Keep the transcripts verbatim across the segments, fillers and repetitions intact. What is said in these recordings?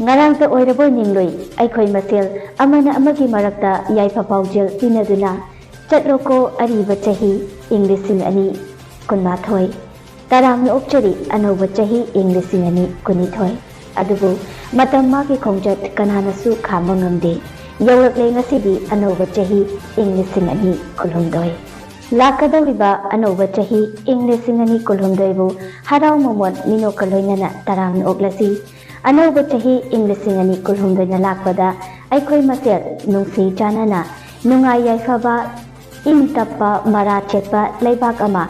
ꯉꯔꯥꯡꯇ ꯑꯣꯏꯔꯕꯣꯏ ꯅꯤꯡꯂꯨꯏ, ꯑꯩꯈꯣꯏ ꯃꯁꯦꯜ ꯑꯃꯅ ꯑꯃꯒꯤ ꯃꯔꯛꯇ ꯌꯥꯏꯐ ꯄꯥꯎꯖꯦꯜ ꯄꯤꯅꯗꯨꯅ ꯆꯠꯂꯣꯀꯣ ꯑꯔꯤꯕ ꯆꯍꯤ ꯏꯪ ꯂꯤꯁꯤꯡ ꯑꯅꯤ ꯀꯨꯟꯃꯥꯊꯣꯏ꯫ ꯇꯔꯥꯝꯅ ꯑꯣꯛꯆꯔꯤ ꯑꯅꯧꯕ ꯆꯍꯤ ꯏꯪ ꯂꯤꯁꯤꯡ ꯑꯅꯤ ꯀꯨꯟꯅꯤꯊꯣꯏ꯫ ꯑꯗꯨꯕꯨ ꯃꯇꯝ ꯃꯥꯒꯤ ꯈꯣꯡꯆꯠ ꯀꯅꯥꯅꯁꯨ ꯈꯥꯝꯕ ꯉꯝꯗꯦ꯫ ꯌꯧꯔꯛꯂꯦ ꯉꯁꯤꯗꯤ ꯑꯅꯧꯕ ꯆꯍꯤ ꯏꯪ ꯂꯤꯁꯤꯡ ꯑꯅꯤ ꯀꯨꯟꯍꯨꯝꯗꯣꯏ꯫ ꯂꯥꯛꯀꯗꯧꯔꯤꯕ ꯑꯅꯧꯕ ꯆꯍꯤ ꯏꯪ ꯂꯤꯁꯤꯡ ꯑꯅꯤ ꯀꯨꯟꯍꯨꯝꯗꯣꯏꯕꯨ ꯍꯔꯥꯎ ꯃꯃꯣꯟ ꯃꯤꯅꯣꯛꯀ ꯂꯣꯏꯅꯅ ꯇꯔꯥꯝꯅ ꯑꯣꯛꯂꯁꯤ꯫ ꯑꯅꯧꯕ ꯆꯍꯤ ꯏꯪ ꯂꯤꯁꯤꯡ ꯑꯅꯤ ꯀꯨꯟꯍꯨꯝꯗꯣꯏꯅ ꯂꯥꯛꯄꯗ ꯑꯩꯈꯣꯏ ꯃꯁꯦꯜ ꯅꯨꯡꯁꯤ ꯆꯥꯟꯅꯅ ꯅꯨꯡꯉꯥꯏ ꯌꯥꯏꯐꯕ, ꯏꯪ ꯇꯞꯄ, ꯃꯔꯥ ꯆꯦꯠꯄ ꯂꯩꯕꯥꯛ ꯑꯃ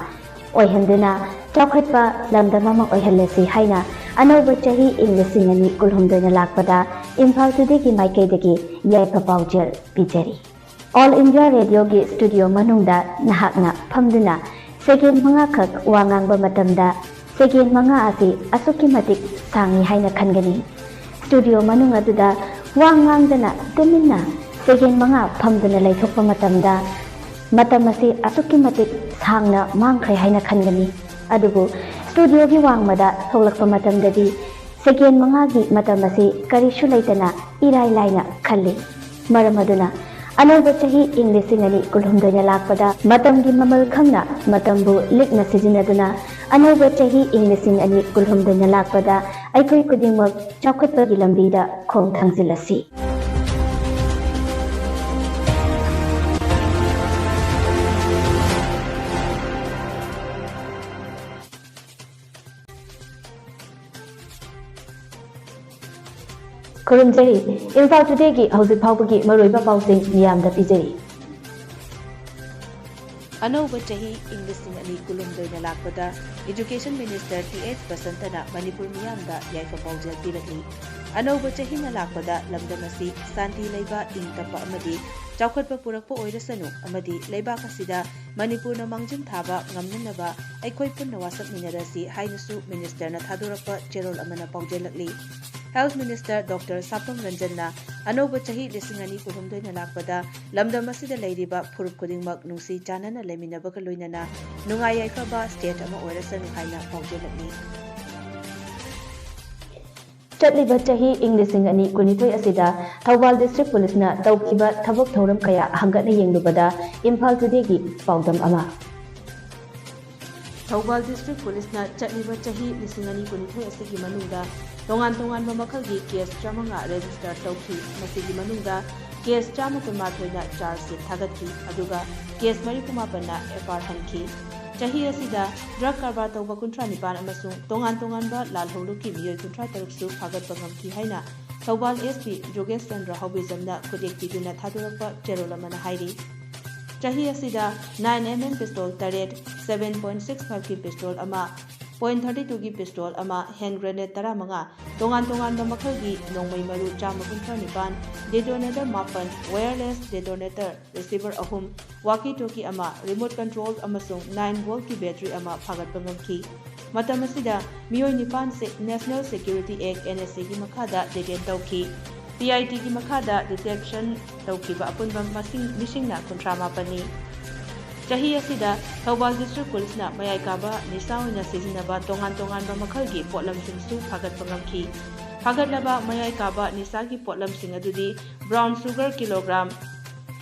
ꯑꯣꯏꯍꯟꯗꯨꯅ ꯆꯥꯎꯈꯠꯄ ꯂꯝꯗꯝ ꯑꯃ ꯑꯣꯏꯍꯜꯂꯁꯤ ꯍꯥꯏꯅ ꯑꯅꯧꯕ ꯆꯍꯤ ꯏꯪ ꯂꯤꯁꯤꯡ ꯑꯅꯤ ꯀꯨꯟꯍꯨꯝꯗꯣꯏꯅ ꯂꯥꯛꯄꯗ ꯏꯝꯐꯥꯜ ꯇꯨꯗꯦꯒꯤ ꯃꯥꯏꯀꯩꯗꯒꯤ ꯌꯥꯏꯐ ꯄꯥꯎꯖꯦꯜ ꯄꯤꯖꯔꯤ꯫ ꯑꯣꯜ ꯏꯟꯗꯤꯌꯥ ꯔꯦꯗꯤꯑꯣꯒꯤ ꯁ꯭ꯇꯨꯗꯤꯑꯣ ꯃꯅꯨꯡꯗ ꯅꯍꯥꯛꯅ ꯐꯝꯗꯨꯅ ꯁꯦꯀꯦꯟ ꯃꯉꯥꯈꯛ ꯋꯥ ꯉꯥꯡꯕ ꯃꯇꯝꯗ ꯁꯦꯀꯦꯟ ꯃꯉꯥ ꯑꯁꯤ ꯑꯁꯨꯛꯀꯤ ꯃꯇꯤꯛ ꯁꯥꯡꯏ ꯍꯥꯏꯅ ꯈꯟꯒꯅꯤ꯫ ꯁ꯭ꯇꯨꯗꯤꯑꯣ ꯃꯅꯨꯡ ꯑꯗꯨꯗ ꯋꯥ ꯉꯥꯡꯗꯅ ꯇꯨꯃꯤꯟꯅ ꯁꯦꯀꯦꯟ ꯃꯉꯥ ꯐꯝꯗꯨꯅ ꯂꯩꯊꯣꯛꯄ ꯃꯇꯝꯗ ꯃꯇꯝ ꯑꯁꯤ ꯑꯁꯨꯛꯀꯤ ꯃꯇꯤꯛ ꯁꯥꯡꯅ ꯃꯥꯡꯈ꯭ꯔꯦ ꯍꯥꯏꯅ ꯈꯟꯒꯅꯤ꯫ ꯑꯗꯨꯕꯨ ꯁ꯭ꯇꯨꯗꯤꯑꯣꯒꯤ ꯋꯥꯡꯃꯗ ꯊꯣꯛꯂꯛꯄ ꯃꯇꯝꯗꯗꯤ ꯁꯦꯀꯦꯟ ꯃꯉꯥꯒꯤ ꯃꯇꯝ ꯑꯁꯤ ꯀꯔꯤꯁꯨ ꯂꯩꯇꯅ ꯏꯔꯥꯏ ꯂꯥꯏꯅ ꯈꯜꯂꯤ꯫ ꯃꯔꯝ ꯑꯗꯨꯅ ꯑꯅꯧꯕ ꯆꯍꯤ ꯏꯪ ꯂꯤꯁꯤꯡ ꯑꯅꯤ ꯀꯨꯟꯍꯨꯝꯗꯣꯏꯅ ꯂꯥꯛꯄꯗ ꯃꯇꯝꯒꯤ ꯃꯃꯜ ꯈꯪꯅ ꯃꯇꯝꯕꯨ ꯂꯤꯛꯅ ꯁꯤꯖꯤꯟꯅꯗꯨꯅ ꯑꯅꯧꯕ ꯆꯍꯤ ꯏꯪ ꯂꯤꯁꯤꯡ ꯑꯅꯤ ꯀꯨꯟꯍꯨꯝꯗꯣꯏꯅ ꯂꯥꯛꯄꯗ ꯑꯩꯈꯣꯏ ꯈꯨꯗꯤꯡꯃꯛ ꯆꯥꯎꯈꯠꯄꯒꯤ ꯂꯝꯕꯤꯗ ꯈꯣꯡ ꯊꯥꯡꯖꯤꯜꯂꯁꯤ꯫ ꯈꯨꯔꯨꯝꯖꯔꯤ꯫ ꯏꯝꯐꯥꯜ ꯇꯨꯗꯦꯒꯤ ꯍꯧꯖꯤꯛ ꯐꯥꯎꯕꯒꯤ ꯃꯔꯨꯑꯣꯏꯕ ꯄꯥꯎꯁꯤꯡ ꯃꯤꯌꯥꯝꯗ ꯄꯤꯖꯔꯤ꯫ ꯑꯅꯧꯕ ꯆꯍꯤ ꯏꯪ ꯂꯤꯁꯤꯡ ꯑꯅꯤ ꯀꯨꯟꯍꯨꯝꯗꯣꯏꯅ ꯂꯥꯛꯄꯗ Education Minister ꯇꯤ ꯑꯦꯁ ꯕꯁꯟꯇꯅ ꯃꯅꯤꯄꯨꯔ ꯃꯤꯌꯥꯝꯗ ꯌꯥꯏꯐ ꯄꯥꯎꯖꯦꯜ ꯄꯤꯔꯛꯂꯤ꯫ ꯑꯅꯧꯕ ꯆꯍꯤꯅ ꯂꯥꯛꯄꯗ ꯂꯝꯗꯝ ꯑꯁꯤ ꯁꯥꯟꯇꯤ ꯂꯩꯕ, ꯏꯪ ꯇꯞꯄ ꯑꯃꯗꯤ ꯆꯥꯎꯈꯠꯄ ꯄꯨꯔꯛꯄ ꯑꯣꯏꯔꯁꯅꯨ ꯑꯃꯗꯤ ꯂꯩꯕꯥꯛ ꯑꯁꯤꯗ ꯃꯅꯤꯄꯨꯔꯅ ꯃꯥꯡꯖꯤꯜ ꯊꯥꯕ ꯉꯝꯅꯅꯕ ꯑꯩꯈꯣꯏ ꯄꯨꯟꯅ ꯋꯥꯁꯛꯃꯤꯟꯅꯔꯁꯤ ꯍꯥꯏꯅꯁꯨ ministerꯅ ꯊꯥꯗꯣꯔꯛꯄ ꯆꯦꯔꯣꯜ ꯑꯃꯅ ꯄꯥꯎꯖꯦꯜꯂꯛꯂꯤ꯫ Health Minister Doctor ꯁꯥꯄꯝ ꯔꯟꯖꯟꯅ ꯑꯅꯧꯕ ꯆꯍꯤ ꯂꯤꯁꯤꯡ ꯑꯅꯤ ꯀꯨꯟꯍꯨꯝꯗꯣꯏꯅ ꯂꯥꯛꯄꯗ ꯂꯝꯗꯝ ꯑꯁꯤꯗ ꯂꯩꯔꯤꯕ ꯐꯨꯔꯨꯞ ꯈꯨꯗꯤꯡꯃꯛ ꯅꯨꯡꯁꯤ ꯆꯥꯟꯅꯅ ꯂꯩꯃꯤꯟꯅꯕꯒ ꯂꯣꯏꯅꯅ ꯅꯨꯡꯉꯥꯏ ꯌꯥꯏꯐꯕ state ꯑꯃ ꯑꯣꯏꯔꯁꯅꯨ ꯍꯥꯏꯅ ꯄꯥꯎꯖꯦꯜꯂꯛꯂꯤ꯫ ꯆꯠꯂꯤꯕ ꯆꯍꯤ ꯏꯪ ꯂꯤꯁꯤꯡ ꯑꯅꯤ ꯀꯨꯟꯅꯤꯊꯣꯏ ꯑꯁꯤꯗ ꯊꯧꯕꯥꯜ ꯗꯤꯁꯇ꯭ꯔꯤꯛ ꯄꯨꯂꯤꯁꯅ ꯇꯧꯈꯤꯕ ꯊꯕꯛ ꯊꯧꯔꯝ ꯀꯌꯥ ꯍꯪꯒꯠꯅ ꯌꯦꯡꯂꯨꯕꯗ ꯏꯝꯐꯥꯜ ꯇꯨꯗꯦꯒꯤ ꯄꯥꯎꯗꯝ ꯑꯃ꯫ ꯊꯧꯕꯥꯜ ꯗꯤꯁꯇ꯭ꯔꯤꯛ ꯄꯨꯂꯤꯁꯅ ꯆꯠꯂꯤꯕ ꯆꯍꯤ ꯂꯤꯁꯤꯡ ꯑꯅꯤ ꯀꯨꯟꯅꯤꯊꯣꯏ ꯑꯁꯤꯒꯤ ꯃꯅꯨꯡꯗ ꯇꯣꯉꯥꯟ ꯇꯣꯉꯥꯟꯕ ꯃꯈꯜꯒꯤ ꯀꯦꯁ ꯆꯥꯃꯉꯥ ꯔꯦꯖꯤꯁꯇꯔ ꯇꯧꯈꯤ꯫ ꯃꯁꯤꯒꯤ ꯃꯅꯨꯡꯗ ꯀꯦꯁ ꯆꯥꯝꯃ ꯀꯨꯟꯃꯥꯊꯣꯏꯅ ꯆꯥꯔꯖ ꯁꯤꯠ ꯊꯥꯒꯠꯈꯤ, ꯑꯗꯨꯒ ꯀꯦꯁ ꯃꯔꯤꯐꯨ ꯃꯥꯄꯟꯅ ꯑꯦꯐ ꯑꯥꯏ ꯑꯥꯔ ꯍꯟꯈꯤ꯫ ꯆꯍꯤ ꯑꯁꯤꯗ ꯗ꯭ꯔꯒ ꯀꯔꯕꯥꯔ ꯇꯧꯕ ꯀꯨꯟꯊ꯭ꯔꯥ ꯅꯤꯄꯥꯟ ꯑꯃꯁꯨꯡ ꯇꯣꯉꯥꯟ ꯇꯣꯉꯥꯟꯕ ꯂꯥꯜꯍꯧꯂꯨꯞꯀꯤ ꯃꯤꯑꯣꯏ ꯀꯨꯟꯊ꯭ꯔꯥ ꯇꯔꯨꯛꯁꯨ ꯐꯥꯒꯠꯄ ꯉꯝꯈꯤ ꯍꯥꯏꯅ ꯊꯧꯕꯥꯜ ꯑꯦꯁ ꯄꯤ ꯖꯣꯒꯦꯁ ꯆꯟꯗ꯭ꯔ ꯍꯥꯎꯕꯤꯖꯝꯅ ꯈꯨꯠꯌꯦꯛ ꯄꯤꯗꯨꯅ ꯊꯥꯗꯣꯔꯛꯄ ꯆꯦꯔꯣꯜ ꯑꯃꯅ ꯍꯥꯏꯔꯤ꯫ ꯆꯍꯤ ꯑꯁꯤꯗ ꯅꯥꯏꯟ ꯑꯦꯝ ꯑꯦꯝ ꯄꯤꯁꯇꯣꯜ ꯇꯔꯦꯠ, ꯁꯚꯦꯟ ꯄꯣꯏꯟ ꯁꯤꯛꯁ ꯐꯥꯏꯚꯀꯤ ꯄꯤꯁꯇꯣꯜ ꯑꯃ, ꯄꯣꯏꯟ ꯊꯥꯔꯇꯤ ꯇꯨꯒꯤ ꯄꯤꯁꯇꯣꯜ ꯑꯃ, ꯍꯦꯟ ꯒ꯭ꯔꯦꯅꯦꯗ ꯇꯔꯥꯃꯉꯥ, ꯇꯣꯉꯥꯟ ꯇꯣꯉꯥꯟꯕ ꯃꯈꯜꯒꯤ ꯅꯣꯡꯃꯩ ꯃꯔꯨ ꯆꯥꯝꯃ ꯀꯨꯟꯊ꯭ꯔꯥ ꯅꯤꯄꯥꯟ, ꯗꯦꯇꯣꯅꯦꯇꯔ ꯃꯥꯄꯟ, ꯋꯥꯌꯔꯂꯦꯁ ꯗꯦꯇꯣꯅꯦꯇꯔ ꯔꯤꯁꯤꯚꯔ ꯑꯍꯨꯝ, ꯋꯥꯀꯤ ꯇꯣꯀꯤ ꯑꯃ, ꯔꯤꯃꯣꯠ ꯀꯟꯇ꯭ꯔꯣꯜ ꯑꯃꯁꯨꯡ ꯅꯥꯏꯟ ꯚꯣꯜꯠꯀꯤ ꯕꯦꯇꯔꯤ ꯑꯃ ꯐꯥꯒꯠꯄ ꯉꯝꯈꯤ꯫ ꯃꯇꯝ ꯑꯁꯤꯗ ꯃꯤꯑꯣꯏ ꯅꯤꯄꯥꯟ ꯁꯦ-, ꯅꯦꯁꯅꯦꯜ ꯁꯦꯀ꯭ꯌꯨꯔꯤꯇꯤ ꯑꯦꯛ, ꯑꯦꯟ ꯑꯦꯁ ꯑꯦꯒꯤ ꯃꯈꯥꯗ ꯗꯤꯇꯦꯟ ꯇꯧꯈꯤ꯫ ꯄꯤ ꯑꯥꯏ ꯇꯤꯒꯤ ꯃꯈꯥꯗ ꯗꯤꯇꯦꯛꯁꯟ ꯇꯧꯈꯤꯕ ꯑꯄꯨꯟꯕ ꯃꯁꯤꯡ, ꯃꯤꯁꯤꯡꯅ ꯀꯨꯟꯊ꯭ꯔꯥ ꯃꯥꯄꯟꯅꯤ꯫ ꯆꯍꯤ ꯑꯁꯤꯗ ꯊꯧꯕꯥꯜ ꯗꯤꯁꯇ꯭ꯔꯤꯛ ꯄꯨꯂꯤꯁꯅ ꯃꯌꯥꯏ ꯀꯥꯕ ꯅꯤꯁꯥ ꯑꯣꯏꯅ ꯁꯤꯖꯤꯟꯅꯕ ꯇꯣꯉꯥꯟ ꯇꯣꯉꯥꯟꯕ ꯃꯈꯜꯒꯤ ꯄꯣꯠꯂꯝꯁꯤꯡꯁꯨ ꯐꯥꯒꯠꯄ ꯉꯝꯈꯤ꯫ ꯐꯥꯒꯠꯂꯕ ꯃꯌꯥꯏ ꯀꯥꯕ ꯅꯤꯁꯥꯒꯤ ꯄꯣꯠꯂꯝꯁꯤꯡ ꯑꯗꯨꯗꯤ brown sugar kilogram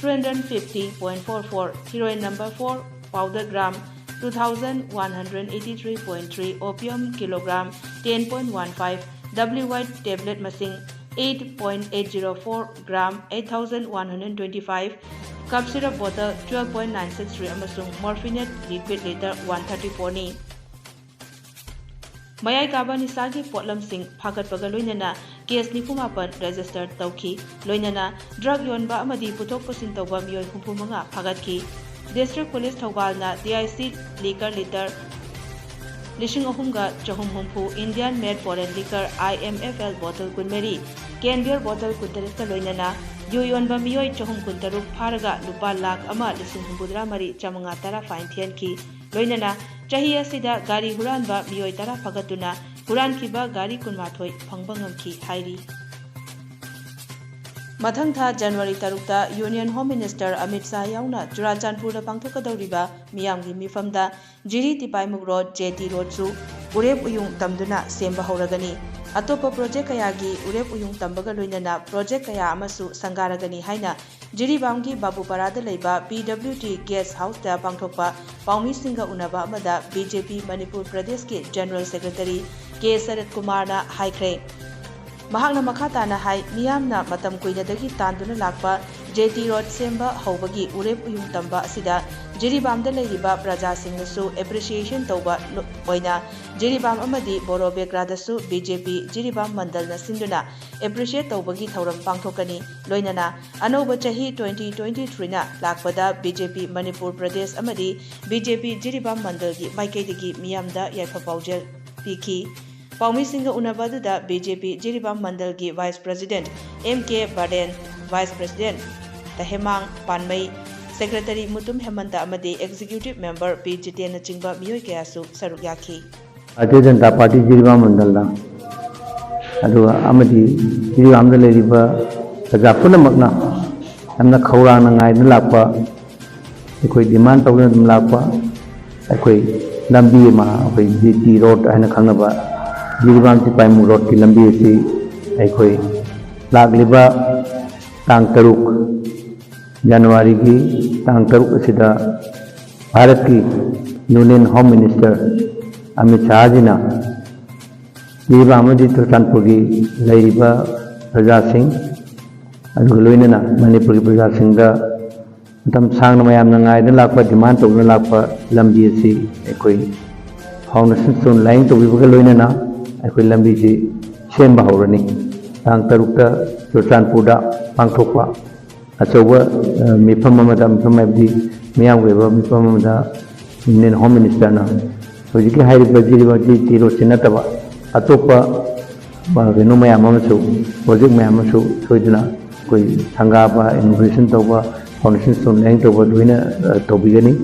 three hundred fifty point four four, heroin number four powder gram two thousand one hundred eighty three point three, opium kilogram ten point one five, W Y tablet ꯃꯁꯤꯡ eight point eight zero four gram eight thousand one hundred twenty five, cough syrup bottle twelve point nine six three ꯑꯃꯁꯨꯡ morphinate liquid litre one thirty four ꯅꯤ꯫ ꯃꯌꯥꯏ ꯀꯥꯕ ꯅꯤꯁꯥꯒꯤ ꯄꯣꯠꯂꯝꯁꯤꯡ ꯐꯥꯒꯠꯄꯒ ꯂꯣꯏꯅꯅ case ꯅꯤꯐꯨ ꯃꯥꯄꯟ ꯔꯦꯖꯤꯁꯇꯔ ꯇꯧꯈꯤ꯫ ꯂꯣꯏꯅꯅ ꯗ꯭ꯔꯒ ꯌꯣꯟꯕ ꯑꯃꯗꯤ ꯄꯨꯊꯣꯛ ꯄꯨꯁꯤꯟ ꯇꯧꯕ ꯃꯤꯑꯣꯏ ꯍꯨꯝꯐꯨ ꯃꯉꯥ ꯐꯥꯒꯠꯈꯤ꯫ District police ꯊꯧꯕꯥꯜꯅ D I C ꯂꯤꯀꯔ litre ꯂꯤꯁꯤꯡ ꯑꯍꯨꯝꯒ ꯆꯍꯨꯝ ꯍꯨꯝꯐꯨ, Indian made foreign liquor, I M F L, bottle ꯀꯨꯟꯃꯔꯤ, can beer bottle ꯀꯨꯟꯇꯔꯦꯠꯀ ꯂꯣꯏꯅꯅ ꯌꯨ ꯌꯣꯟꯕ ꯃꯤꯑꯣꯏ ꯆꯍꯨꯝ ꯀꯨꯟꯇꯔꯨꯛ ꯐꯥꯔꯒ ꯂꯨꯄꯥ ꯂꯥꯈ ꯑꯃ ꯂꯤꯁꯤꯡ ꯍꯨꯝꯐꯨꯇꯔꯥ ꯃꯔꯤ ꯆꯥꯃꯉꯥ ꯇꯔꯥ fine ꯊꯤꯍꯟꯈꯤ꯫ ꯂꯣꯏꯅꯅ ꯆꯍꯤ ꯑꯁꯤꯗ ꯒꯥꯔꯤ ꯍꯨꯔꯥꯟꯕ ꯃꯤꯑꯣꯏ ꯇꯔꯥ ꯐꯥꯒꯠꯇꯨꯅ ꯍꯨꯔꯥꯟꯈꯤꯕ ꯒꯥꯔꯤ ꯀꯨꯟꯃꯥꯊꯣꯏ ꯐꯪꯕ ꯉꯝꯈꯤ ꯍꯥꯏꯔꯤ꯫ ꯃꯊꯪ ꯊꯥ ꯖꯅꯋꯥꯔꯤ ꯇꯔꯨꯛꯇ Union Home Minister Amit Shah ꯌꯥꯎꯅ ꯆꯨꯔꯥꯆꯥꯟꯄꯨꯔꯗ ꯄꯥꯡꯊꯣꯛꯀꯗꯧꯔꯤꯕ ꯃꯤꯌꯥꯝꯒꯤ ꯃꯤꯐꯝꯗ ꯖꯤꯔꯤ ꯇꯤꯄꯥꯏꯃꯨꯛ ꯔꯣꯗ, ꯖꯦ ꯇꯤ ꯔꯣꯗꯁꯨ ꯎꯔꯦꯞ ꯎꯌꯨꯡ ꯇꯝꯗꯨꯅ ꯁꯦꯝꯕ ꯍꯧꯔꯒꯅꯤ꯫ ꯑꯇꯣꯞꯄ ꯄ꯭ꯔꯣꯖꯦꯛ ꯀꯌꯥꯒꯤ ꯎꯔꯦꯞ ꯎꯌꯨꯡ ꯇꯝꯕꯒ ꯂꯣꯏꯅꯅ ꯄ꯭ꯔꯣꯖꯦꯛ ꯀꯌꯥ ꯑꯃꯁꯨ ꯁꯪꯒꯥꯔꯒꯅꯤ ꯍꯥꯏꯅ ꯖꯤꯔꯤꯕꯥꯝꯒꯤ ꯕꯥꯕꯨꯄꯥꯔꯥꯗ ꯂꯩꯕ ꯄꯤ ꯗꯕ꯭ꯂꯤꯎ ꯇꯤ ꯒꯦꯁ ꯍꯥꯎꯁꯇ ꯄꯥꯡꯊꯣꯛꯄ ꯄꯥꯎꯃꯤꯁꯤꯡꯒ ꯎꯅꯕ ꯑꯃꯗ ꯕꯤ ꯖꯦ ꯄꯤ ꯃꯅꯤꯄꯨꯔ ꯄ꯭ꯔꯗꯦꯁꯀꯤ ꯖꯦꯅꯔꯦꯜ ꯁꯦꯀ꯭ꯔꯦꯇꯔꯤ ꯀꯦ ꯁꯔꯠ ꯀꯨꯃꯥꯔꯅ ꯍꯥꯏꯈ꯭ꯔꯦ꯫ ꯃꯍꯥꯛꯅ ꯃꯈꯥ ꯇꯥꯅ ꯍꯥꯏ, ꯃꯤꯌꯥꯝꯅ ꯃꯇꯝ ꯀꯨꯏꯅꯗꯒꯤ ꯇꯥꯟꯗꯨꯅ ꯂꯥꯛꯄ ꯖꯦ ꯇꯤ ꯔꯣꯗ ꯁꯦꯝꯕ ꯍꯧꯕꯒꯤ ꯎꯔꯦꯞ ꯎꯌꯨꯡ ꯇꯝꯕ ꯑꯁꯤꯗ ꯖꯤꯔꯤꯕꯥꯝꯗ ꯂꯩꯔꯤꯕ ꯄ꯭ꯔꯖꯥꯁꯤꯡꯅꯁꯨ ꯑꯦꯄ꯭ꯔꯤꯁꯤꯌꯦꯁꯟ ꯇꯧꯕ ꯂꯣ-, ꯑꯣꯏꯅ ꯖꯤꯔꯤꯕꯥꯝ ꯑꯃꯗꯤ ꯕꯣꯔꯣ ꯕꯦꯒ꯭ꯔꯥꯗꯁꯨ ꯕꯤ ꯖꯦ ꯄꯤ ꯖꯤꯔꯤꯕꯥꯝ ꯃꯟꯗꯜꯅ ꯁꯤꯟꯗꯨꯅ ꯑꯦꯄ꯭ꯔꯤꯁꯤꯌꯦꯠ ꯇꯧꯕꯒꯤ ꯊꯧꯔꯝ ꯄꯥꯡꯊꯣꯛꯀꯅꯤ꯫ ꯂꯣꯏꯅꯅ ꯑꯅꯧꯕ ꯆꯍꯤ twenty twenty-three ꯅ ꯂꯥꯛꯄꯗ ꯕꯤ ꯖꯦ ꯄꯤ ꯃꯅꯤꯄꯨꯔ ꯄ꯭ꯔꯗꯦꯁ ꯑꯃꯗꯤ ꯕꯤ ꯖꯦ ꯄꯤ ꯖꯤꯔꯤꯕꯥꯝ ꯃꯟꯗꯜꯒꯤ ꯃꯥꯏꯀꯩꯗꯒꯤ ꯃꯤꯌꯥꯝꯗ ꯌꯥꯏꯐ ꯄꯥꯎꯖꯦꯜ ꯄꯤꯈꯤ꯫ ꯄꯥꯎꯃꯤꯁꯤꯡꯒ ꯎꯅꯕ ꯑꯗꯨꯗ ꯕꯤ ꯖꯦ ꯄꯤ ꯖꯤꯔꯤꯕꯥꯝ ꯃꯟꯗꯜꯒꯤ ꯚꯥꯏꯁ ꯄ꯭ꯔꯦꯁꯤꯗꯦꯟꯠ ꯑꯦꯝ ꯀꯦ ꯕꯥꯔꯦꯟ, ꯚꯥꯏꯁ ꯄ꯭ꯔꯦꯁꯤꯗꯦꯟꯠ ꯇꯍꯦꯃꯥꯡ ꯄꯥꯟꯃꯩ, ꯁꯦꯀ꯭ꯔꯦꯇꯔꯤ ꯃꯨꯇꯨꯝ ꯍꯦꯃꯟꯇ ꯑꯃꯗꯤ ꯑꯦꯛꯖꯤꯀ꯭ꯌꯨꯇꯤꯚ ꯃꯦꯝꯕꯔ ꯄꯤ ꯖꯤꯇꯦꯟꯅꯆꯤꯡꯕ ꯃꯤꯑꯣꯏ ꯀꯌꯥꯁꯨ ꯁꯔꯨꯛ ꯌꯥꯈꯤ꯫ ꯚꯥꯔꯇꯤꯌ ꯖꯅꯇꯥ ꯄꯥꯔꯇꯤ ꯖꯤꯔꯤꯕꯥꯝ ꯃꯟꯗꯜꯗ, ꯑꯗꯨꯒ ꯑꯃꯗꯤ ꯖꯤꯔꯤꯕꯥꯝꯗ ꯂꯩꯔꯤꯕ ꯄ꯭ꯔꯖꯥ ꯄꯨꯝꯅꯃꯛꯅ ꯌꯥꯝꯅ ꯈꯧꯔꯥꯡꯅ ꯉꯥꯏꯗꯨꯅ ꯂꯥꯛꯄ, ꯑꯩꯈꯣꯏ ꯗꯤꯃꯥꯟ ꯇꯧꯗꯨꯅ ꯑꯗꯨꯝ ꯂꯥꯛꯄ, ꯑꯩꯈꯣꯏ ꯂꯝꯕꯤ ꯑꯃ, ꯑꯩꯈꯣꯏ ꯖꯤ ꯇꯤ ꯔꯣꯗ ꯍꯥꯏꯅ ꯈꯪꯅꯕ ꯖꯤꯔꯤꯕꯥꯝ ꯆꯤꯄꯥꯏꯃꯨ ꯔꯣꯗꯀꯤ ꯂꯝꯕꯤ ꯑꯁꯤ ꯑꯩꯈꯣꯏ ꯂꯥꯛꯂꯤꯕ ꯇꯥꯡ ꯇꯔꯨꯛ ꯖꯅꯋꯥꯔꯤꯒꯤ ꯇꯥꯡ ꯇꯔꯨꯛ ꯑꯁꯤꯗ ꯚꯥꯔꯠꯀꯤ ꯌꯨꯅꯤꯌꯟ ꯍꯣꯝ ꯃꯤꯅꯤꯁꯇꯔ ꯑꯃꯤꯠ ꯁꯥꯍꯖꯤꯅ ꯖꯤꯔꯤꯕꯥꯝ ꯑꯃꯗꯤ ꯆꯨꯔꯆꯥꯟꯄꯨꯔꯒꯤ ꯂꯩꯔꯤꯕ ꯄ꯭ꯔꯖꯥꯁꯤꯡ, ꯑꯗꯨꯒ ꯂꯣꯏꯅꯅ ꯃꯅꯤꯄꯨꯔꯒꯤ ꯄ꯭ꯔꯖꯥꯁꯤꯡꯗ ꯃꯇꯝ ꯁꯥꯡꯅ ꯃꯌꯥꯝꯅ ꯉꯥꯏꯗꯨꯅ ꯂꯥꯛꯄ, ꯗꯤꯃꯥꯟ ꯇꯧꯗꯨꯅ ꯂꯥꯛꯄ ꯂꯝꯕꯤ ꯑꯁꯤ ꯑꯩꯈꯣꯏ ꯐꯥꯎꯟꯗꯦꯁꯟ ꯁ꯭ꯇꯣꯟ ꯂꯦꯌꯤꯡ ꯇꯧꯕꯤꯕꯒ ꯂꯣꯏꯅꯅ ꯑꯩꯈꯣꯏ ꯂꯝꯕꯤꯁꯤ ꯁꯦꯝꯕ ꯍꯧꯔꯅꯤ꯫ ꯇꯥꯡ ꯇꯔꯨꯛꯇ ꯆꯨꯔꯆꯥꯟꯄꯨꯔꯗ ꯄꯥꯡꯊꯣꯛꯄ ꯑꯆꯧꯕ, ꯑ, ꯃꯤꯐꯝ ꯑꯃꯗ, ꯃꯤꯐꯝ ꯍꯥꯏꯕꯗꯤ ꯃꯤꯌꯥꯝꯒꯤ ꯑꯣꯏꯕ ꯃꯤꯐꯝ ꯑꯃꯗ ꯌꯨꯅꯤꯌꯟ ꯍꯣꯝ ꯃꯤꯅꯤꯁꯇꯔꯅ ꯍꯧꯖꯤꯛꯀꯤ ꯍꯥꯏꯔꯤꯕ ꯖꯤꯔꯤꯕꯥꯝ ꯖꯤ ꯇꯤ ꯔꯣꯗꯁꯤ ꯅꯠꯇꯕ ꯑꯇꯣꯞꯄ, ꯑ, ꯀꯩꯅꯣ ꯃꯌꯥꯝ ꯑꯃꯁꯨ, ꯄ꯭ꯔꯣꯖꯦꯛ ꯃꯌꯥꯝ ꯑꯃꯁꯨ ꯁꯣꯏꯗꯅ ꯑꯩꯈꯣꯏ ꯁꯪꯒꯥꯕ, ꯏꯅꯣꯒ꯭ꯔꯦꯁꯟ ꯇꯧꯕ, ꯐꯥꯎꯟꯗꯦꯁꯟ ꯁ꯭ꯇꯣꯟ ꯂꯦꯌꯤꯡ ꯇꯧꯕ ꯂꯣꯏꯅ, ꯑ, ꯇꯧꯕꯤꯒꯅꯤ꯫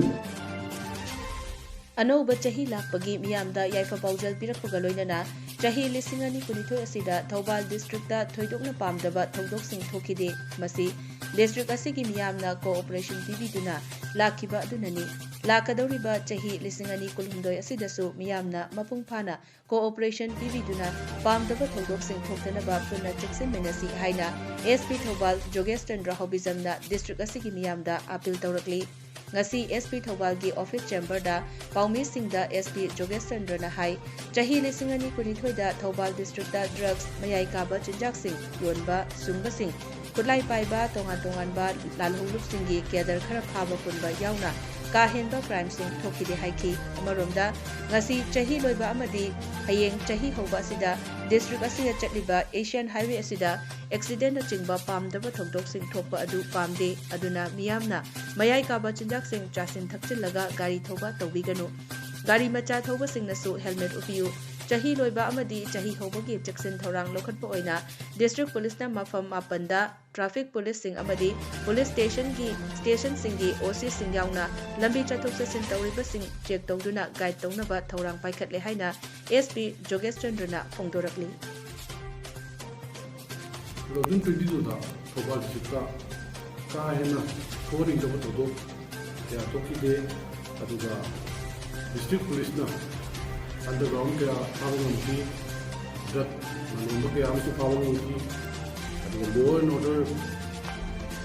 ꯑꯅꯧꯕ ꯆꯍꯤ ꯂꯥꯛꯄꯒꯤ ꯃꯤꯌꯥꯝꯗ ꯌꯥꯏꯐ ꯄꯥꯎꯖꯦꯜ ꯄꯤꯔꯛꯄꯒ ꯂꯣꯏꯅꯅ ꯆꯍꯤ ꯂꯤꯁꯤꯡ ꯑꯅꯤ ꯀꯨꯟꯅꯤꯊꯣꯏ ꯑꯁꯤꯗ ꯊꯧꯕꯥꯜ ꯗꯤꯁꯇ꯭ꯔꯤꯛꯇ ꯊꯣꯏꯗꯣꯛꯅ ꯄꯥꯝꯗꯕ ꯊꯧꯗꯣꯛꯁꯤꯡ ꯊꯣꯛꯈꯤꯗꯦ꯫ ꯃꯁꯤ ꯗꯤꯁꯇ꯭ꯔꯤꯛ ꯑꯁꯤꯒꯤ ꯃꯤꯌꯥꯝꯅ ꯀꯣꯑꯣꯄꯔꯦꯁꯟ ꯄꯤꯕꯤꯗꯨꯅ ꯂꯥꯛꯈꯤꯕ ꯑꯗꯨꯅꯅꯤ꯫ ꯂꯥꯛꯀꯗꯧꯔꯤꯕ ꯆꯍꯤ ꯂꯤꯁꯤꯡ ꯑꯅꯤ ꯀꯨꯟꯍꯨꯝꯗꯣꯏ ꯑꯁꯤꯗꯁꯨ ꯃꯤꯌꯥꯝꯅ ꯃꯄꯨꯡ ꯐꯥꯅ cooperation ꯄꯤꯕꯤꯗꯨꯅ ꯄꯥꯝꯗꯕ ꯊꯧꯗꯣꯛꯁꯤꯡ ꯊꯣꯛꯇꯅꯕ ꯄꯨꯟꯅ ꯆꯦꯛꯁꯤꯟꯃꯤꯟꯅꯁꯤ ꯍꯥꯏꯅ SP ꯊꯧꯕꯥꯜ ꯖꯣꯒꯦꯁ ꯆꯟꯗ꯭ꯔ ꯍꯥꯎꯕꯤꯖꯝꯅ district ꯑꯁꯤꯒꯤ ꯃꯤꯌꯥꯝꯗ appeal ꯇꯧꯔꯛꯂꯤ꯫ ꯉꯁꯤ SP ꯊꯧꯕꯥꯜꯒꯤ office chamberꯗ ꯄꯥꯎꯃꯤꯁꯤꯡꯗ SP ꯖꯣꯒꯦꯁ ꯆꯟꯗ꯭ꯔꯅ ꯍꯥꯏ, ꯆꯍꯤ ꯂꯤꯁꯤꯡ ꯑꯅꯤ ꯀꯨꯟꯅꯤꯊꯣꯏꯗ ꯊꯧꯕꯥꯜ districtꯇ drugs, ꯃꯌꯥꯏ ꯀꯥꯕ ꯆꯤꯟꯖꯥꯛꯁꯤꯡ ꯌꯣꯟꯕ, ꯁꯨꯡꯕꯁꯤꯡ, ꯈꯨꯠꯂꯥꯏ ꯄꯥꯏꯕ ꯇꯣꯉꯥꯟ ꯇꯣꯉꯥꯟꯕ ꯂꯥꯜꯍꯧꯂꯨꯞꯁꯤꯡꯒꯤ cadre ꯈꯔ ꯐꯥꯕ ꯄꯨꯟꯕ ꯌꯥꯎꯅ ꯀꯥ ꯍꯦꯟꯕ crimeꯁꯤꯡ ꯊꯣꯛꯈꯤꯗꯦ ꯍꯥꯏꯈꯤ꯫ ꯑꯃꯔꯣꯝꯗ, ꯉꯁꯤ ꯆꯍꯤ ꯂꯣꯏꯕ ꯑꯃꯗꯤ ꯍꯌꯦꯡ ꯆꯍꯤ ꯍꯧꯕ ꯑꯁꯤꯗ district ꯑꯁꯤꯗ ꯆꯠꯂꯤꯕ Asian Highway ꯑꯁꯤꯗ accidentꯅꯆꯤꯡꯕ ꯄꯥꯝꯗꯕ ꯊꯧꯗꯣꯛꯁꯤꯡ ꯊꯣꯛꯄ ꯑꯗꯨ ꯄꯥꯝꯗꯦ꯫ ꯑꯗꯨꯅ ꯃꯤꯌꯥꯝꯅ ꯃꯌꯥꯏ ꯀꯥꯕ ꯆꯤꯟꯖꯥꯛꯁꯤꯡ ꯆꯥꯁꯤꯟ ꯊꯛꯆꯤꯜꯂꯒ ꯒꯥꯔꯤ ꯊꯧꯕ ꯇꯧꯕꯤꯒꯅꯨ꯫ ꯒꯥꯔꯤ ꯃꯆꯥ ꯊꯧꯕꯁꯤꯡꯅꯁꯨ helmet ꯎꯞꯄꯤꯌꯨ꯫ ꯆꯍꯤ ꯂꯣꯏꯕ ꯑꯃꯗꯤ ꯆꯍꯤ ꯍꯧꯕꯒꯤ ꯆꯦꯛꯁꯤꯟ ꯊꯧꯔꯥꯡ ꯂꯧꯈꯠꯄ ꯑꯣꯏꯅ district policeꯅ ꯃꯐꯝ ꯃꯥꯄꯟꯗ traffic policeꯁꯤꯡ ꯑꯃꯗꯤ police stationꯒꯤ, stationꯁꯤꯡꯒꯤ OCꯁꯤꯡ ꯌꯥꯎꯅ ꯂꯝꯕꯤ ꯆꯠꯊꯣꯛ ꯆꯠꯁꯤꯟ ꯇꯧꯔꯤꯕꯁꯤꯡ check ꯇꯧꯗꯨꯅ guide ꯇꯧꯅꯕ ꯊꯧꯔꯥꯡ ꯄꯥꯏꯈꯠꯂꯦ ꯍꯥꯏꯅ SP ꯖꯣꯒꯦꯁ ꯆꯟꯗ꯭ꯔꯅ ꯐꯣꯡꯗꯣꯔꯛꯂꯤ꯫ Two thousand twenty twoꯗ Thoubal districtꯇ ꯀꯥ ꯍꯦꯟꯅ ꯊꯣꯛꯍꯟꯅꯤꯡꯗꯕ ꯊꯧꯗꯣꯛ ꯀꯌꯥ ꯊꯣꯛꯈꯤꯗꯦ꯫ ꯑꯗꯨꯒ district policeꯅ underground ꯀꯌꯥ ꯐꯥꯕ ꯉꯝꯈꯤ, drug ꯂꯂꯣꯟꯕ ꯀꯌꯥ ꯑꯃꯁꯨ ꯐꯥꯕ ꯉꯝꯈꯤ꯫ ꯑꯗꯨꯒ law and order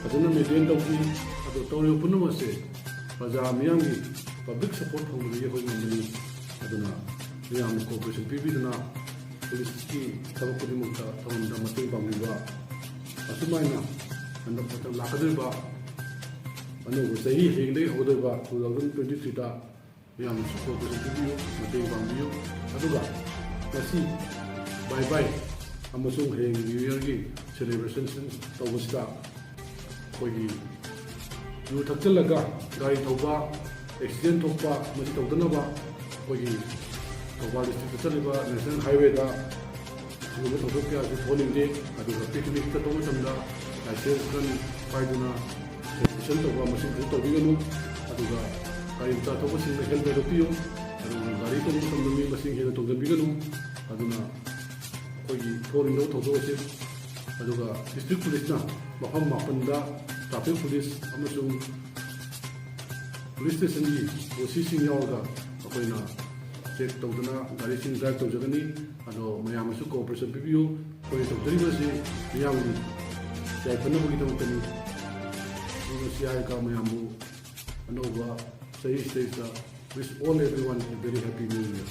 ꯐꯖꯅ maintain ꯇꯧꯈꯤ꯫ ꯑꯗꯣ ꯇꯧꯔꯤꯕ ꯄꯨꯝꯅꯃꯛ ꯑꯁꯦ ꯄ꯭ꯔꯖꯥ ꯃꯤꯌꯥꯝꯒꯤ public support ꯐꯪꯕꯗꯒꯤ ꯑꯩꯈꯣꯏ ꯉꯝꯕꯅꯤ꯫ ꯑꯗꯨꯅ ꯃꯤꯌꯥꯝꯅ cooperation ꯄꯤꯕꯤꯗꯨꯅ policeꯀꯤ ꯊꯕꯛ ꯈꯨꯗꯤꯡꯃꯛꯇ ꯊꯧꯔꯝꯗ ꯃꯇꯦꯡ ꯄꯥꯡꯕꯤꯕ, ꯑꯁꯨꯃꯥꯏꯅ ꯍꯟꯗꯛ ꯃꯊꯪ ꯂꯥꯛꯀꯗꯧꯔꯤꯕ ꯑꯅꯧꯕ ꯆꯍꯤ ꯍꯌꯦꯡꯗꯒꯤ ꯍꯧꯒꯗꯧꯔꯤꯕ two thousand twenty threeꯗ ꯃꯤꯌꯥꯝꯅꯁꯨ cooperation ꯄꯤꯕꯤꯌꯨ, ꯃꯇꯦꯡ ꯄꯥꯡꯕꯤꯌꯨ꯫ ꯑꯗꯨꯒ ꯉꯁꯤ bye bye ꯑꯃꯁꯨꯡ ꯍꯌꯦꯡ New Yearꯒꯤ celebration ꯇꯧꯕꯁꯤꯗ ꯑꯩꯈꯣꯏꯒꯤ ꯌꯨ ꯊꯛꯆꯤꯜꯂꯒ ꯒꯥꯔꯤ ꯊꯧꯕ, accident ꯊꯣꯛꯄ, ꯃꯁꯤ ꯇꯧꯗꯅꯕ ꯑꯩꯈꯣꯏꯒꯤ ꯊꯧꯕꯥꯜ districtꯇ ꯆꯠꯂꯤꯕ National Highwayꯗ ꯑꯁꯤꯒꯨꯝꯕ ꯊꯧꯗꯣꯛ ꯀꯌꯥꯁꯤ ꯊꯣꯛꯍꯟꯅꯤꯡꯗꯦ꯫ ꯑꯗꯨꯒ picnic ꯆꯠꯄ ꯃꯇꯝꯗ license gun ꯄꯥꯏꯗꯨꯅ celebration ꯇꯧꯕ, ꯃꯁꯤ ꯐꯖꯅ ꯇꯧꯕꯤꯒꯅꯨ꯫ ꯑꯗꯨꯒ ꯒꯥꯔꯤ ꯃꯆꯥ ꯊꯧꯕꯁꯤꯡꯅ helmet ꯎꯞꯄꯤꯌꯨ꯫ ꯑꯗꯨꯒ ꯒꯥꯔꯤ ꯇꯣꯡꯕ ꯃꯇꯝꯗ ꯃꯤ ꯃꯁꯤꯡ ꯍꯦꯟꯅ ꯇꯣꯡꯁꯤꯟꯕꯤꯒꯅꯨ꯫ ꯑꯗꯨꯅ ꯑꯩꯈꯣꯏꯒꯤ ꯊꯣꯛꯍꯟꯅꯤꯡꯗꯕ ꯊꯧꯗꯣꯛ ꯑꯁꯤ꯫ ꯑꯗꯨꯒ district policeꯅ ꯃꯐꯝ ꯃꯥꯄꯟꯗ traffic police ꯑꯃꯁꯨꯡ ꯄꯨꯂꯤꯁ ꯁ꯭ꯇꯦꯁꯟꯒꯤ ꯑꯣ ꯁꯤꯁꯤꯡ ꯌꯥꯎꯔꯒ ꯑꯩꯈꯣꯏꯅ ꯆꯦꯛ ꯇꯧꯗꯅ ꯒꯥꯔꯤꯁꯤꯡ ꯗ꯭ꯔꯥꯏꯚ ꯇꯧꯖꯒꯅꯤ꯫ ꯑꯗꯣ ꯃꯌꯥꯝꯅꯁꯨ ꯀꯣꯑꯣꯄꯔꯦꯁꯟ ꯄꯤꯕꯤꯌꯨ꯫ ꯑꯩꯈꯣꯏꯅ ꯇꯧꯖꯔꯤꯕꯁꯤ ꯃꯤꯌꯥꯝꯒꯤ ꯌꯥꯏꯐꯅꯕꯒꯤꯗꯃꯛꯇꯅꯤ꯫ ꯑꯗꯨꯒ ꯁꯤ ꯍꯥꯏꯔꯒ ꯃꯌꯥꯝꯕꯨ ꯑꯅꯧꯕ ꯆꯍꯤꯁꯤꯗꯩꯁꯤꯗ wish all everyone a very happy new year꯫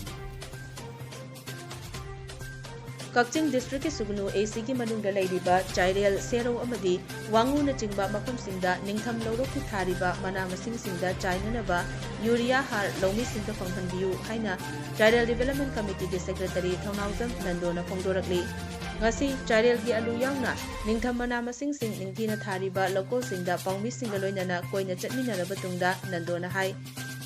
ꯀꯛꯆꯤꯡ ꯗꯤꯁꯇ꯭ꯔꯤꯛꯀꯤ ꯁꯨꯒꯅꯨ ꯑꯦ ꯁꯤꯒꯤ ꯃꯅꯨꯡꯗ ꯂꯩꯔꯤꯕ ꯆꯥꯏꯔꯦꯜ, ꯁꯦꯔꯧ ꯑꯃꯗꯤ ꯋꯥꯉꯨꯅꯆꯤꯡꯕ ꯃꯐꯝꯁꯤꯡꯗ ꯅꯤꯡꯊꯝ ꯂꯧꯔꯣꯛꯀꯤ ꯊꯥꯔꯤꯕ ꯃꯅꯥ ꯃꯁꯤꯡꯁꯤꯡꯗ ꯆꯥꯏꯅꯅꯕ ꯌꯨꯔꯤꯌꯥ ꯍꯥꯔ ꯂꯧꯃꯤꯁꯤꯡꯗ ꯐꯪꯍꯟꯕꯤꯌꯨ ꯍꯥꯏꯅ ꯆꯥꯏꯔꯦꯜ ꯗꯤꯕꯦꯂꯞꯃꯦꯟ ꯀꯃꯤꯇꯤꯒꯤ ꯁꯦꯀ꯭ꯔꯦꯇꯔꯤ ꯊꯧꯅꯥꯎꯖꯝ ꯅꯟꯗꯣꯅ ꯐꯣꯡꯗꯣꯔꯛꯂꯤ꯫ ꯉꯁꯤ ꯆꯥꯏꯔꯦꯜꯒꯤ ꯑꯂꯨ ꯌꯥꯎꯅ ꯅꯤꯡꯊꯝ ꯃꯅꯥ ꯃꯁꯤꯡꯁꯤꯡ ꯅꯤꯡꯊꯤꯅ ꯊꯥꯔꯤꯕ ꯂꯧꯀꯣꯜꯁꯤꯡꯗ ꯄꯥꯎꯃꯤꯁꯤꯡꯒ ꯂꯣꯏꯅꯅ ꯀꯣꯏꯅ ꯆꯠꯃꯤꯟꯅꯔꯕ ꯇꯨꯡꯗ ꯅꯟꯗꯣꯅ ꯍꯥꯏ,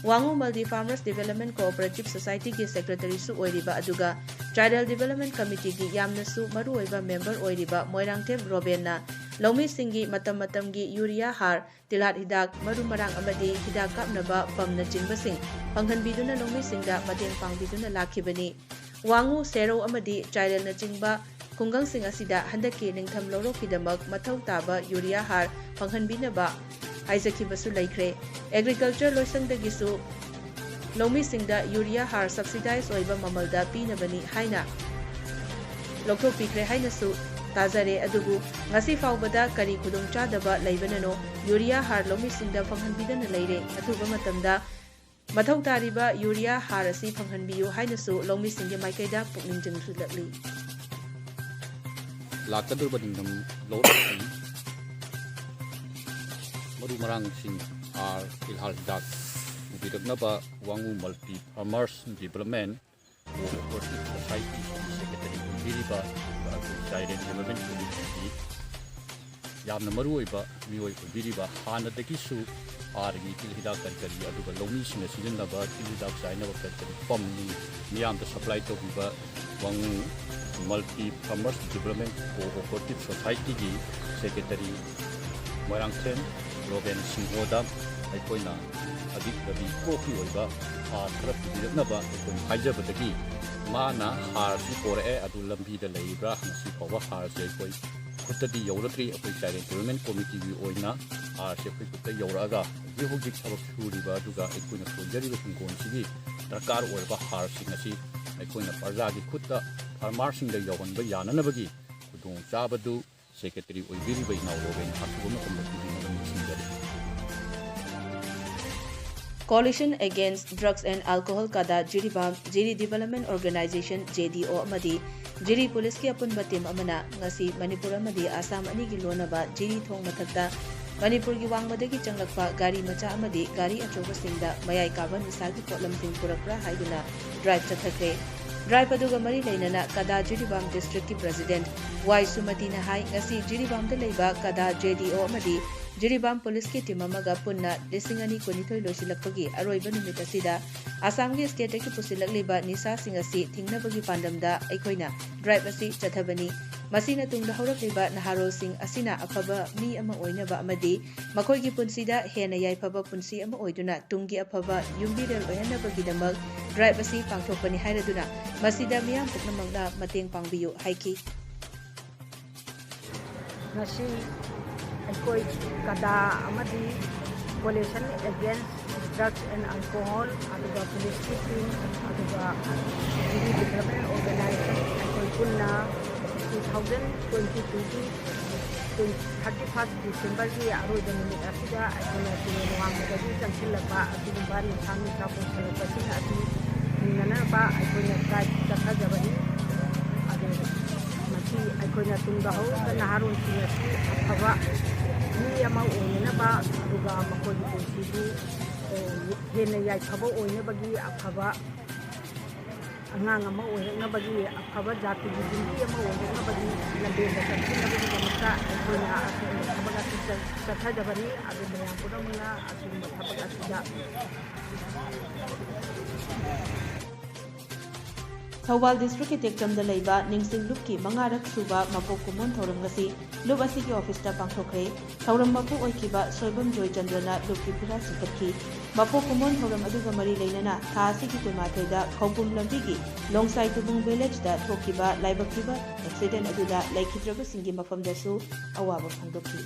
ꯋꯥꯉꯨ ꯃꯜꯇꯤ ꯐꯥꯔꯃꯔꯁ ꯗꯤꯕꯦꯂꯞꯃꯦꯟ ꯀꯣꯑꯣꯄꯔꯦꯇꯤꯚ ꯁꯣꯁꯥꯏꯇꯤꯒꯤ ꯁꯦꯀ꯭ꯔꯦꯇꯔꯤꯁꯨ ꯑꯣꯏꯔꯤꯕ ꯑꯗꯨꯒ ꯆꯥꯏꯔꯦꯜ ꯗꯤꯕꯦꯂꯞꯃꯦꯟ ꯀꯃꯤꯇꯤꯒꯤ ꯌꯥꯝꯅꯁꯨ ꯃꯔꯨꯑꯣꯏꯕ ꯃꯦꯝꯕꯔ ꯑꯣꯏꯔꯤꯕ ꯃꯣꯏꯔꯥꯡꯊꯦꯝ ꯔꯣꯕꯦꯟꯅ ꯂꯧꯃꯤꯁꯤꯡꯒꯤ ꯃꯇꯝ ꯃꯇꯝꯒꯤ ꯌꯨꯔꯤꯌꯥ ꯍꯥꯔ, ꯇꯤꯜꯍꯥꯠ ꯍꯤꯗꯥꯛ, ꯃꯔꯨ ꯃꯔꯥꯡ ꯑꯃꯗꯤ ꯍꯤꯗꯥꯛ ꯀꯥꯞꯅꯕ ꯄꯝꯅꯆꯤꯡꯕꯁꯤꯡ ꯐꯪꯍꯟꯕꯤꯗꯨꯅ ꯂꯧꯃꯤꯁꯤꯡꯗ ꯃꯇꯦꯡ ꯄꯥꯡꯕꯤꯗꯨꯅ ꯂꯥꯛꯈꯤꯕꯅꯤ꯫ ꯋꯥꯉꯨ, ꯁꯦꯔꯧ ꯑꯃꯗꯤ ꯆꯥꯏꯔꯦꯜꯅꯆꯤꯡꯕ ꯈꯨꯡꯒꯪꯁꯤꯡ ꯑꯁꯤꯗ ꯍꯟꯗꯛꯀꯤ ꯅꯤꯡꯊꯝ ꯂꯧꯔꯣꯛꯀꯤꯗꯃꯛ ꯃꯊꯧ ꯇꯥꯕ ꯌꯨꯔꯤꯌꯥ ꯍꯥꯔ ꯐꯪꯍꯟꯕꯤꯅꯕ ꯍꯥꯏꯖꯈꯤꯕꯁꯨ ꯂꯩꯈ꯭ꯔꯦ꯫ ꯑꯦꯒ꯭ꯔꯤꯀꯜꯆꯔ ꯂꯣꯏꯁꯪꯗꯒꯤꯁꯨ ꯂꯧꯃꯤꯁꯤꯡꯗ ꯌꯨꯔꯤꯌꯥ ꯍꯥꯔ ꯁꯕꯁꯤꯗꯥꯏꯖ ꯑꯣꯏꯕ ꯃꯃꯜꯗ ꯄꯤꯅꯕꯅꯤ ꯍꯥꯏꯅ ꯂꯧꯊꯣꯛꯄꯤꯈ꯭ꯔꯦ ꯍꯥꯏꯅꯁꯨ ꯇꯥꯖꯔꯦ꯫ ꯑꯗꯨꯕꯨ ꯉꯁꯤ ꯐꯥꯎꯕꯗ ꯀꯔꯤ ꯈꯨꯗꯣꯡꯆꯥꯗꯕ ꯂꯩꯕꯅꯅꯣ ꯌꯨꯔꯤꯌꯥ ꯍꯥꯔ ꯂꯧꯃꯤꯁꯤꯡꯗ ꯐꯪꯍꯟꯕꯤꯗꯅ ꯂꯩꯔꯦ꯫ ꯑꯊꯨꯕ ꯃꯇꯝꯗ ꯃꯊꯧ ꯇꯥꯔꯤꯕ ꯌꯨꯔꯤꯌꯥ ꯍꯥꯔ ꯑꯁꯤ ꯐꯪꯍꯟꯕꯤꯌꯨ ꯍꯥꯏꯅꯁꯨ ꯂꯧꯃꯤꯁꯤꯡꯒꯤ ꯃꯥꯏꯀꯩꯗ ꯄꯨꯛꯅꯤꯡ ꯆꯤꯡꯁꯤꯜꯂꯛꯂꯤ꯫ ꯂꯥꯛꯀꯗꯧꯔꯤꯕ ꯅꯤꯡꯊꯝ ꯂꯧꯔꯛꯀꯤ ꯃꯔꯨ ꯃꯔꯥꯡꯁꯤꯡ, ꯍꯥꯔ, ꯇꯤꯜꯍꯥꯠ ꯍꯤꯗꯥꯛ ꯄꯨꯕꯤꯔꯛꯅꯕ Wangoo multi farmers development cooperative ꯁꯣꯁꯥꯏꯇꯤꯒꯤ ꯁꯦꯀ꯭ꯔꯦꯇꯔꯤ ꯑꯣꯏꯕꯤꯔꯤꯕ ꯑꯩꯈꯣꯏ ꯆꯥꯏꯔꯦꯜ ꯗꯤꯕꯦꯂꯞꯃꯦꯟ ꯀꯃꯤꯇꯤꯒꯤ ꯌꯥꯝꯅ ꯃꯔꯨꯑꯣꯏꯕ ꯃꯤꯑꯣꯏ ꯑꯣꯏꯕꯤꯔꯤꯕ, ꯍꯥꯟꯅꯗꯒꯤꯁꯨ ꯍꯥꯔꯒꯤ ꯇꯤꯜ ꯍꯤꯗꯥꯛ ꯀꯔꯤ ꯀꯔꯤ, ꯑꯗꯨꯒ ꯂꯧꯃꯤꯁꯤꯡꯅ ꯁꯤꯖꯤꯟꯅꯕ ꯇꯤꯜ ꯍꯤꯗꯥꯛ ꯆꯥꯏꯅꯕ ꯀꯔꯤ ꯀꯔꯤ ꯄꯝ ꯅꯨꯡ ꯃꯤꯌꯥꯝꯗ ꯁꯄ꯭ꯂꯥꯏ ꯇꯧꯕꯤꯕ Wangoo multi farmers development cooperative ꯁꯣꯁꯥꯏꯇꯤꯒꯤ ꯁꯦꯀ꯭ꯔꯦꯇꯔꯤ ꯃꯣꯏꯔꯥꯡꯊꯦꯝ ꯔꯣꯕꯦꯟ ꯁꯤꯡꯍꯣꯗ ꯑꯩꯈꯣꯏꯅ ꯑꯕꯤꯛ ꯔꯕꯤ ꯀ꯭ꯔꯣꯞꯀꯤ ꯑꯣꯏꯕ ꯍꯥꯔ ꯈꯔ ꯄꯨꯕꯤꯔꯛꯅꯕ ꯑꯩꯈꯣꯏꯅ ꯍꯥꯏꯖꯕꯗꯒꯤ, ꯃꯥꯅ ꯍꯥꯔꯁꯤ ꯄꯣꯔꯛꯑꯦ꯫ ꯑꯗꯨ ꯂꯝꯕꯤꯗ ꯂꯩꯔꯤꯕ꯭ꯔꯥ? ꯉꯁꯤ ꯐꯥꯎꯕ ꯍꯥꯔꯁꯦ ꯑꯩꯈꯣꯏ ꯈꯨꯠꯇꯗꯤ ꯌꯧꯔꯛꯇ꯭ꯔꯤ꯫ ꯑꯩꯈꯣꯏ ꯆꯥꯏꯜ ꯑꯦꯝꯄꯥꯋꯔꯃꯦꯟ ꯀꯣꯃꯤꯇꯤꯒꯤ ꯑꯣꯏꯅ ꯍꯥꯔꯁꯦ ꯑꯩꯈꯣꯏ ꯈꯨꯠꯇ ꯌꯧꯔꯛꯑꯒ ꯍꯧꯖꯤꯛ ꯍꯧꯖꯤꯛ ꯊꯕꯛ ꯁꯨꯔꯤꯕ, ꯑꯗꯨꯒ ꯑꯩꯈꯣꯏꯅ ꯀꯣꯏꯖꯔꯤꯕ ꯍꯤꯡꯒꯣꯜꯁꯤꯒꯤ ꯗꯔꯀꯥꯔ ꯑꯣꯏꯔꯕ ꯍꯥꯔꯁꯤꯡ ꯑꯁꯤ ꯑꯩꯈꯣꯏꯅ ꯄ꯭ꯔꯖꯥꯒꯤ ꯈꯨꯠꯇ, ꯐꯥꯔꯃꯔꯁꯤꯡꯗ ꯌꯧꯍꯟꯕ ꯌꯥꯅꯅꯕꯒꯤ ꯈꯨꯗꯣꯡꯆꯥꯕꯗꯨ ꯁꯦꯀ꯭ꯔꯦꯇꯔꯤ ꯑꯣꯏꯕꯤꯔꯤꯕ ꯏꯅꯥꯎ ꯔꯣꯕꯦꯟ ꯍꯥꯊꯨꯕ ꯃꯇꯝꯗ ꯄꯤꯕꯤꯅꯕ ꯅꯤꯡꯁꯤꯡꯖꯔꯤ꯫ Coalition Against Drugs and Alcohol, ꯀꯗꯥ, ꯖꯤꯔꯤꯕꯥꯝ, ꯖꯤꯔꯤ Development Organisation, ꯖꯦ ꯗꯤ ꯑꯣ, ꯑꯃꯗꯤ ꯖꯤꯔꯤ ꯄꯨꯂꯤꯁꯀꯤ ꯑꯄꯨꯟꯕ ꯇꯤꯝ ꯑꯃꯅ ꯉꯁꯤ ꯃꯅꯤꯄꯨꯔ ꯑꯃꯗꯤ ꯑꯁꯥꯝ ꯑꯅꯤꯒꯤ ꯂꯣꯟꯅꯕ ꯖꯤꯔꯤ ꯊꯣꯡ ꯃꯊꯛꯇ ꯃꯅꯤꯄꯨꯔꯒꯤ ꯋꯥꯡꯃꯗꯒꯤ ꯆꯪꯂꯛꯄ ꯒꯥꯔꯤ ꯃꯆꯥ ꯑꯃꯗꯤ ꯒꯥꯔꯤ ꯑꯆꯧꯕꯁꯤꯡꯗ ꯃꯌꯥꯏ ꯀꯥꯕ ꯅꯤꯁꯥꯒꯤ ꯄꯣꯠꯂꯝꯁꯤꯡ ꯄꯨꯔꯛꯄ꯭ꯔꯥ ꯍꯥꯏꯗꯨꯅ ꯗ꯭ꯔꯥꯏꯚ ꯆꯠꯊꯈ꯭ꯔꯦ꯫ ꯗ꯭ꯔꯥꯏꯚ ꯑꯗꯨꯒ ꯃꯔꯤ ꯂꯩꯅꯅ ꯀꯗꯥ ꯖꯤꯔꯤꯕꯥꯝ ꯗꯤꯁꯇ꯭ꯔꯤꯛꯀꯤ ꯄ꯭ꯔꯦꯁꯤꯗꯦꯟꯠ ꯋꯥꯏ ꯁꯨꯃꯇꯤꯅ ꯍꯥꯏ, ꯉꯁꯤ ꯖꯤꯔꯤꯕꯥꯝꯗ ꯂꯩꯕ ꯀꯗꯥ ꯖꯦ ꯗꯤ ꯑꯣ ꯑꯃꯗꯤ ꯖꯤꯔꯤꯕꯥꯝ ꯄꯨꯂꯤꯁꯀꯤ ꯇꯤꯝ ꯑꯃꯒ ꯄꯨꯟꯅ ꯂꯤꯁꯤꯡ ꯑꯅꯤ ꯀꯨꯟꯅꯤꯊꯣꯏ ꯂꯣꯏꯁꯤꯜꯂꯛꯄꯒꯤ ꯑꯔꯣꯏꯕ ꯅꯨꯃꯤꯠ ꯑꯁꯤꯗ ꯑꯁꯥꯝꯒꯤ ꯁ꯭ꯇꯦꯠꯇꯒꯤ ꯄꯨꯁꯤꯜꯂꯛꯂꯤꯕ ꯅꯤꯁꯥꯁꯤꯡ ꯑꯁꯤ ꯊꯤꯡꯅꯕꯒꯤ ꯄꯥꯟꯗꯝꯗ ꯑꯩꯈꯣꯏꯅ ꯗ꯭ꯔꯥꯏꯚ ꯑꯁꯤ ꯆꯠꯊꯕꯅꯤ꯫ ꯃꯁꯤꯅ ꯇꯨꯡꯗ ꯍꯧꯔꯛꯂꯤꯕ ꯅꯍꯥꯔꯣꯜꯁꯤꯡ ꯑꯁꯤꯅ ꯑꯐꯕ ꯃꯤ ꯑꯃ ꯑꯣꯏꯅꯕ ꯑꯃꯗꯤ ꯃꯈꯣꯏꯒꯤ ꯄꯨꯟꯁꯤꯗ ꯍꯦꯟꯅ ꯌꯥꯏꯐꯕ ꯄꯨꯟꯁꯤ ꯑꯃ ꯑꯣꯏꯗꯨꯅ ꯇꯨꯡꯒꯤ ꯑꯐꯕ ꯌꯨꯝꯕꯤꯔꯦꯜ ꯑꯣꯏꯍꯟꯅꯕꯒꯤꯗꯃꯛ ꯗ꯭ꯔꯥꯏꯚ ꯑꯁꯤ ꯄꯥꯡꯊꯣꯛꯄꯅꯤ ꯍꯥꯏꯔꯗꯨꯅ ꯃꯁꯤꯗ ꯃꯤꯌꯥꯝ ꯄꯨꯝꯅꯃꯛꯅ ꯃꯇꯦꯡ ꯄꯥꯡꯕꯤꯌꯨ ꯍꯥꯏꯈꯤ꯫ ꯉꯁꯤ ꯑꯩꯈꯣꯏ ꯀꯗꯥ ꯑꯃꯗꯤ Coalition Against Drugs and Alcohol, ꯑꯗꯨꯒ ꯄꯨꯂꯤꯁꯀꯤ ꯇꯤꯝ, ꯑꯗꯨꯒ ꯖꯤꯔꯤ Development Organisation, ꯑꯩꯈꯣꯏ ꯄꯨꯟꯅ two thousand twenty twoꯒꯤ thirty first Decemberꯒꯤ ꯑꯔꯣꯏꯕ ꯅꯨꯃꯤꯠ ꯑꯁꯤꯗ ꯑꯩꯈꯣꯏꯅ ꯇꯨꯔꯦꯜ ꯋꯥꯡꯃꯗꯒꯤ ꯆꯪꯁꯤꯜꯂꯛꯄ ꯑꯁꯤꯒꯨꯝꯕ ꯅꯤꯁꯥ ꯅꯤꯁꯥ ꯄꯨꯁꯤꯜꯂꯛꯄꯁꯤꯡ ꯑꯁꯤ ꯊꯤꯡꯅꯅꯕ ꯑꯩꯈꯣꯏꯅ ꯗ꯭ꯔꯥꯏꯚ ꯆꯠꯊꯖꯕꯅꯤ꯫ ꯑꯗꯨ ꯃꯁꯤ ꯑꯩꯈꯣꯏꯅ ꯇꯨꯡꯗ ꯍꯧꯔꯤꯕ ꯅꯍꯥꯔꯣꯜꯁꯤꯡ ꯑꯁꯤ ꯑꯐꯕ ꯃꯤ ꯑꯃ ꯑꯣꯏꯅꯅꯕ, ꯑꯗꯨꯒ ꯃꯈꯣꯏꯒꯤ ꯄꯨꯟꯁꯤꯕꯨ, ꯑꯦ, ꯍꯦꯟꯅ ꯌꯥꯏꯐꯕ ꯑꯣꯏꯅꯕꯒꯤ, ꯑꯐꯕ ꯑꯉꯥꯡ ꯑꯃ ꯑꯣꯏꯔꯛꯅꯕꯒꯤ, ꯑꯐꯕ ꯖꯥꯇꯤꯒꯤ ꯌꯨꯝꯕꯤ ꯑꯃ ꯑꯣꯏꯔꯛꯅꯕꯒꯤ ꯂꯝꯕꯦꯜꯗ ꯆꯪꯁꯤꯟꯅꯕꯒꯤꯗꯃꯛꯇ ꯑꯩꯈꯣꯏꯅ ꯑꯁꯤꯒꯨꯝꯕ ꯊꯕꯛ ꯑꯁꯤ ꯆꯠ-, ꯆꯠꯊꯖꯕꯅꯤ꯫ ꯑꯗꯨ ꯃꯌꯥꯝ ꯄꯨꯝꯅꯃꯛꯅ ꯑꯁꯤꯒꯨꯝꯕ ꯊꯕꯛ ꯑꯁꯤꯗ ꯊꯧꯕꯥꯜ ꯗꯤꯁꯇ꯭ꯔꯤꯛꯀꯤ ꯇꯦꯛꯆꯝꯗ ꯂꯩꯕ ꯅꯤꯡꯁꯤꯡ ꯂꯨꯞꯀꯤ ꯃꯉꯥꯔꯛ ꯁꯨꯕ ꯃꯄꯣꯛ ꯀꯨꯝꯑꯣꯟ ꯊꯧꯔꯝ ꯑꯁꯤ ꯂꯨꯞ ꯑꯁꯤꯒꯤ ꯑꯣꯐꯤꯁꯇ ꯄꯥꯡꯊꯣꯛꯈ꯭ꯔꯦ꯫ ꯊꯧꯔꯝ ꯃꯄꯨ ꯑꯣꯏꯈꯤꯕ ꯁꯣꯏꯕꯝ ꯖꯣꯏꯆꯟꯗ꯭ꯔꯅ ꯂꯨꯞꯀꯤ ꯐꯤꯔꯥ ꯆꯤꯡꯈꯠꯈꯤ꯫ ꯃꯄꯣꯛ ꯀꯨꯝꯑꯣꯟ ꯊꯧꯔꯝ ꯑꯗꯨꯒ ꯃꯔꯤ ꯂꯩꯅꯅ ꯊꯥ ꯑꯁꯤꯒꯤ ꯀꯨꯟꯃꯥꯊꯣꯏꯗ ꯈꯧꯄꯨꯝ ꯂꯝꯕꯤꯒꯤ ꯂꯣꯡꯁꯥꯏ ꯇꯨꯕꯨꯡ ꯚꯤꯂꯦꯖꯇ ꯊꯣꯛꯈꯤꯕ ꯂꯥꯏꯕꯛ ꯊꯤꯕ ꯑꯦꯛꯁꯤꯗꯦꯟ ꯑꯗꯨꯗ ꯂꯩꯈꯤꯗ꯭ꯔꯕꯁꯤꯡꯒꯤ ꯃꯐꯝꯗꯁꯨ ꯑꯋꯥꯕ ꯐꯣꯡꯗꯣꯛꯈꯤ꯫